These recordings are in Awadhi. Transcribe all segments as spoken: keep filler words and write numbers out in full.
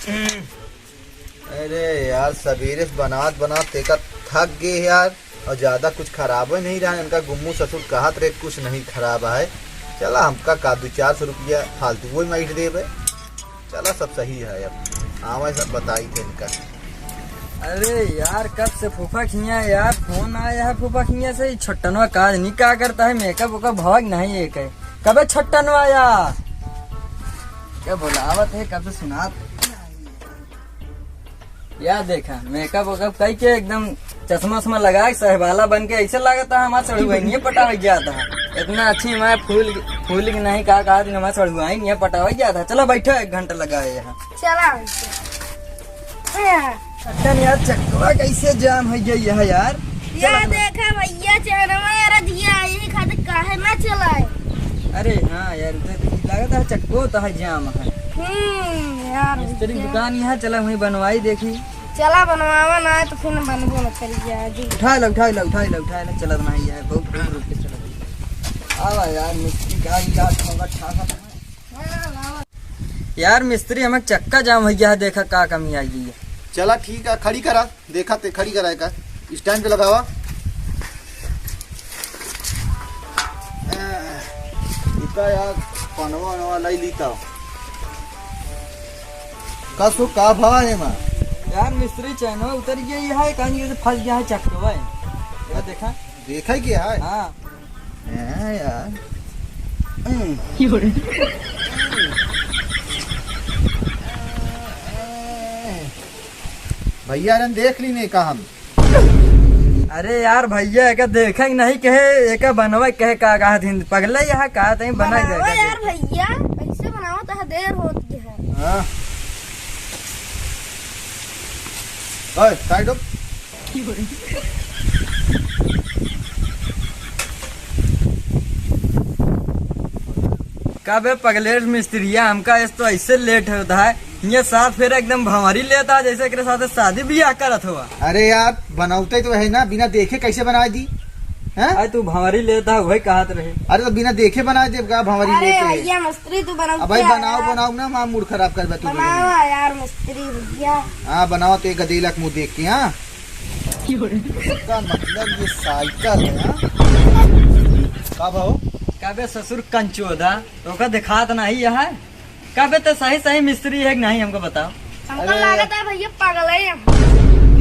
अरे यार, सबेरे से बनात बनात तेका थक गए यार। और ज्यादा कुछ खराब नहीं रहा। इनका गुम्मू ससुर कहत रहे कुछ नहीं खराब है। चला, हमका का दो चार सौ रुपया फालतू वही माइट देबे। चला, सब सही है। अब आवे सब बताई थे इनका। अरे यार, कब से फूफा खिया यार फोन आया है, फूफा खिया से, ई छोटनवा काज नहीं का करता है, मेकअप वेकअप भवक नहीं एक है। कबे छोटनवा यार, क्या बुलावत है, कब से सुनात। या देखा, मेकअप वेकअप कई के एकदम चश्मा उश्मा लगा के सहबाला बन के ऐसे लागत है हमार चढ़ुआइनिये पटावे जात है। इतना अच्छी हमार फूल, फूल के नहीं का कहा दिन हमार चढ़ुआइनिये पटावे जात है। चला बैठो, एक घंटा लगा है यहाँ। चला बैठो। हाँ। अरे यार, चक्कवा कैसे जाम है गई है यार? या चला। देखा भैया, चैनवा यार दिया यही खातिर काहे ना चलाए? अरे हाँ यार, उधर लागत है चक्को तो है जाम है। हम्म, यार मिस्त्री भैया। दुकान यहाँ चला, वहीं बनवाई देखी। चला बनवावा ना है तो फिर बनबो न करी आज। उठा लो, उठा लो, उठा लो, उठा लो, चलत नहीं है, बहुत रुक रुक के चलत है। आवा यार, मिस्त्री का इलाज होगा, ठा खा। यार मिस्त्री, हमें चक्का जाम भैया है, देखा का कमी आई गई है। चला ठीक है, खड़ी करा, देखा ते खड़ी करा का स्टैंड पे लगावा। इका यार पनवा वनवा लाई लीता। का सो का भवा है माँ? यार मिस्त्री, चैनवा उतर गया है, कहीं ये फंस गया है चक्कवा है। ये देखा। देखा ही क्या है? हाँ। हाँ यार। हम्म। भैया रन देख ली नहीं का हम। अरे यार भैया, एका देखे के नहीं कहे, एका बनवा कहे का कहा दिन पगले यहाँ का तई बना बनावा जाएगा। यार भैया, कैसे बनावा तो देर होती है। हाँ। ओए, साइड हो। का बे पगलेट मिस्त्रिया, हमका इस तो ऐसे लेट होता है, ये साथ फेरा एकदम भंवरी लेता है, जैसे एकरे साथे शादी ब्याह करत हुआ। अरे यार, बनौते तो है ना, बिना देखे कैसे बना दी? हैं? अरे तू भंवरी लेता है, वही कहत रहे। अरे तो बिना देखे बना दे का भंवरी अरे लेते? भैया मिस्त्री, तू बनाओ अब भाई क्या बनाओ, यार? बनाओ ना, माँ मूड खराब कर बे तू बनावा यार मिस्त्री भैया। हाँ, बनाओ तो एक गदेलक मुँह देख के, हाँ? इसका मतलब ये साइकिल है, हाँ? का भाव? का बे ससुर कंचोदा, तो का दिखात नहीं है? का बे तो सही सही मिस्त्री है कि नहीं, हमको बताओ। हमको अरे लागत है भैया पागल है हम।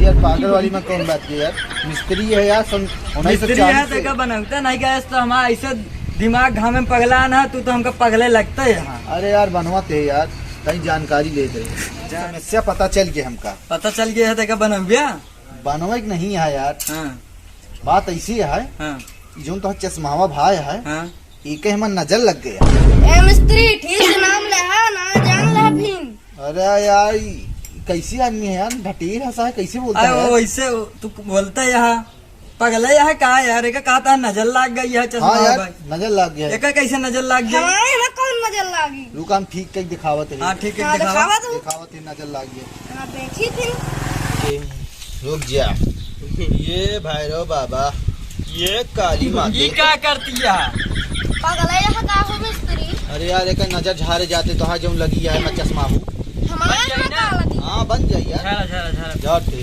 यार पागल वाली में कौन बात है यार? मिस्त्री है यार, सन उन्नीस सौ चालीस मिस्त्री है तो से। का बनौता नहीं गैस तो हमारा ऐसे दिमाग घामे में पगला ना, तू तो हमको पगले लगते है। हाँ। अरे यार बनवाते हैं यार, कहीं जानकारी लेते हैं। समस्या पता चल गया हमका। पता चल गया है तो का बनौबिया? बनवे के नहीं है यार। हाँ। बात ऐसी है, हाँ। कि जौन तोहर चश्मावा भाई है, हाँ। एके हमर नजर लग गया। ए मिस्त्री, ठीक से नाम लेहा, ना जान लेहा फिन। अरे यार, ई कैसी आदमी है यार, ढटेर हंसा है, कैसे बोलता अरे है? वो वैसे तू बोलता है यहाँ, पगला यहाँ का यार, एका कहता है नजर लग गई है चश्मा हाँ यार, भाई। नजर लग गया है। एका कैसे नजर लग गई? हमारे यहाँ कौन नजर लागी? रुका, हम ठीक कहीं दिखावत है। हाँ, ठीक है, हाँ, दिखावा। दिखावा तू। नजर लाग गया। हाँ, देखी फिर। ए, रुक जा। ये भैरव बाबा, ये काली माँ ये के। का करती है? पागल है यहाँ का हो मिस्त्री? अरे यार, एक नजर झारे जाते तो हाँ जौन लगी है, मैं चश्मा हूँ। हमारे बन जाए यहाँ ना। का लगी? हाँ, बन जाए यार। झारा, झारा, झारा। झारते।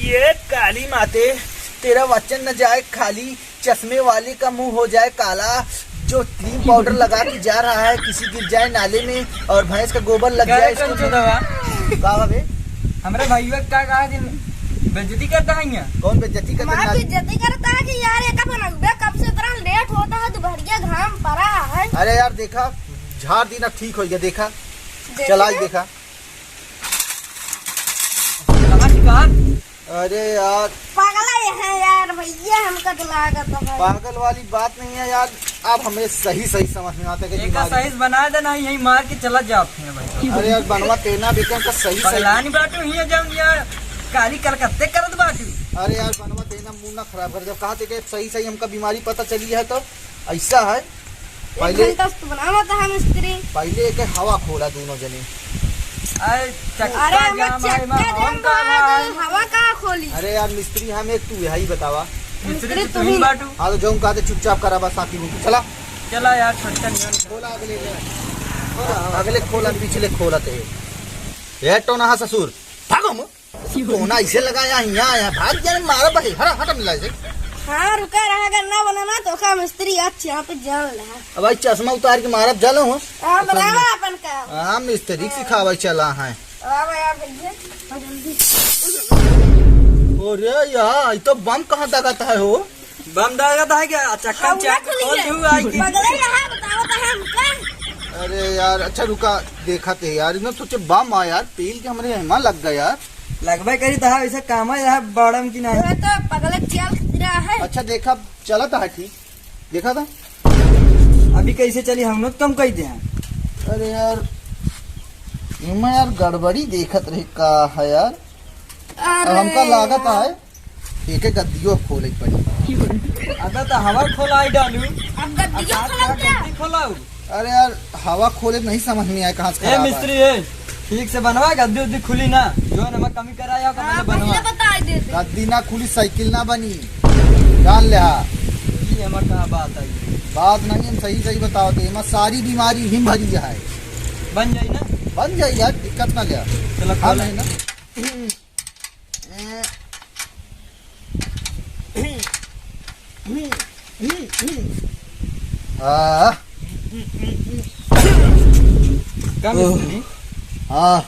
ये काली माते, तेरा वचन न जाए खाली। चश्मे वाले का मुंह हो जाए काला, जो क्रीम पाउडर लगा के जा रहा है, किसी गिर जाए नाले में और भैंस का गोबर लग क्या जाए रे इसको कंचू दवा? का बे? हमरे भाईवा का कहा दिन बेइज्जती करता है यहाँ। कौन बेइज्जती करता है? माँ बेइज्जती करता है कि यार ये कब ना बे, कब से इतना लेट होता है, दोपहरिया घाम पड़ा है। अरे यार देखा, झाड़ दी ना, ठीक हो गया। देखा, देखा? चला ही देखा। कहाँ की बात? अरे यार। पागल है यहाँ यार, भैया हमका तो लागत है। पागल वाली बात नहीं है यार, आप हमें सही सही समझ में आता है कि एक दिमाग सही बना देना, यही मार के चला जाओ अपने भाई। अरे यार बनवा तेना बेटा का सही सही। पगलानी बाटू हिया जम यार, काली कलकत्ते करत बाटू। अरे यार बनवा तेना मुंह ना खराब कर, जब कहा थे कि सही सही हमका बीमारी पता चली है तो ऐसा है। एक पहले घंटा से तो बनावत है मिस्त्री। पहले एक हवा खोला दोनों जने। अरे चक्का अरे हमें जाम है, चक्का मैं जाम कौन का बना रहा दे, है? हवा का खोली? अरे यार मिस्त्री हम एक तू यही बतावा। मिस्त्री मिस्त्री तो तू ही ही। बाटू। हाँ तो जाऊँ कहा चुपचाप करा बस साथी मुझे चला। चला यार छोटकन जान। खोला अगले ने। खोला, अगले खोला, पिछले खोला थे। ए टोनहा ससुर, भागो मु। टोना इसे लगा यहाँ, यहाँ, यहाँ, भाग जाने मारा भाई, हरा, हटा मिला इसे। हाँ, रुका रहा, अगर ना बना ना तो का मिस्त्री आज यहाँ पे जान रहा। अब भाई चश्मा उतार के मारब चलो हो। हाँ, बनावा अपन काम। हाँ, मिस्त्री सिखावे चला है। आवा यार भैया, जल्दी। अरे यार, ये तो बम कहाँ तक आता है हो? बम दागत है क्या? चक्का हौला चक्का खुली खोल है। दू आई की। पगले यहाँ बतावत है हमका। अरे यार, अच्छा रुका, देखत है यार, इन्हें सोचे बम आ यार, पेल के हमरे यहाँ लग गया यार। लगबे करी तो है, ऐसा काम है यार, बाड़म की नहीं। ये तो पगले चल रहा है। अच्छा देखा, चला तो है ठीक, देखा था। अभी कैसे चली, हम लोग कम कह दे हैं। अरे यार, इमा यार गड़बड़ी देखत रहे का है यार। अब अरे हमका लागत यार। है एक एक गद्दियो खोले के पड़ी। अबे तो हवा खोलाई डालू। अब गद्दियो अब का खोलब क्या? गद्दी खोलाऊ? अरे यार, हवा खोले नहीं समझ में आए कहाँ से ए खराब मिस्त्री है। ए, ठीक से बनवा, गद्दी उद्दी खुली ना। जो है ना, मैं कमी कराया का हाँ, पहले बनवा। पहले बता देते। गद्दी ना खुली, साइकिल ना बनी। जान ले हा। ये हमार का बात है? बात नहीं, हम सही सही बताओ थे, एमा सारी बीमारी हिम भरी है। बन जाई ना? बन जाई यार, दिक्कत ना ले। चलो, हम खोल। है ना। आ, का ओह। मिस्त्री? हाँ।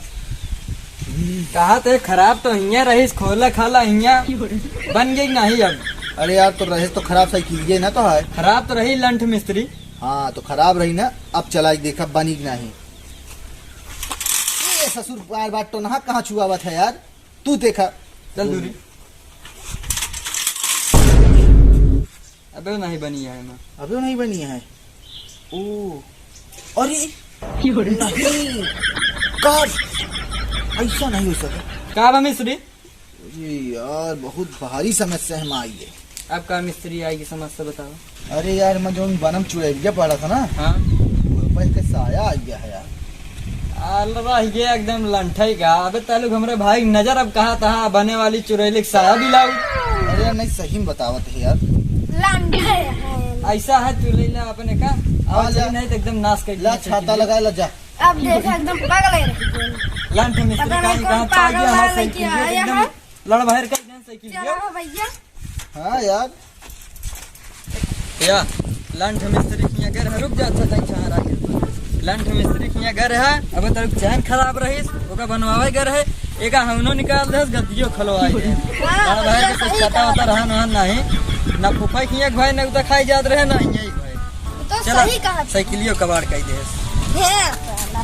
कहा थे खराब तो हियाँ रहीस, खोला खाला हियाँ। बन गई नहीं अब। अरे यार, तो रहे तो खराब साइकिल ये ना तो है। खराब तो रही लंठ मिस्त्री। हाँ, तो खराब रही ना, अब चलाई देखा बनी कि नहीं। ए ससुर, बार बार टोनहा कहाँ छुआवत है यार? तू देखा। चल दूरी। अबे नहीं बनी है ना। अबे नहीं बनी है। ओ, अरे, नहीं, का, ऐसा नहीं हो सका। का बा मिस्त्री? अरे यार, बहुत भारी समस्या है, माँ, ये। अब का मिस्त्री आई की समस्या बताओ। अरे यार, मैं जौन बनम चुड़ैलिया पड़ा था ना, हाँ। वो पे के साया आ गया है यार। अलवा ये एकदम लंठई का। अबे तालुक हमरे भाई नजर अब कहा था बने वाली चुड़ैली के साया भी लाऊ। अरे यार, नहीं, सही में बतावत है यार। लंठई है। ऐसा है, तू ले ला अपने का। हाँ, आवाज ला। नहीं तो एकदम नाश कर ला, दिया छाता चुड़ैली। लगा ला, जा। अब देखा एकदम पागल है। लंठ मिस्त्री पता नहीं कहीं कौन कहाँ पागल पागल हमारे है साइकिल कि एकदम आया है। लड़ बाहर कर दें साइकिल चला के। हो भैया। हाँ यार। या, लंठ मिस्त्री किहाँ घर है, रुक जा, अच्छा, तनी छाँह रहा है। लंठ मिस्त्री किहाँ घर है, अब तक चैन खराब रहीस, ओका बनवावे घर है, एका हवनो निकाल देस, गद्दियो खोलवाए है। हाँ, लड़ बाहर भैया, के कुछ सही पता कहा। होता रहा ना, नहीं, ना फूफा किहाँ भाई, ना उता खाई जात रहे, ना यही भाई। तो चला, सही कहा। साइकिलियो कबाड़ कई देस। हे, साला।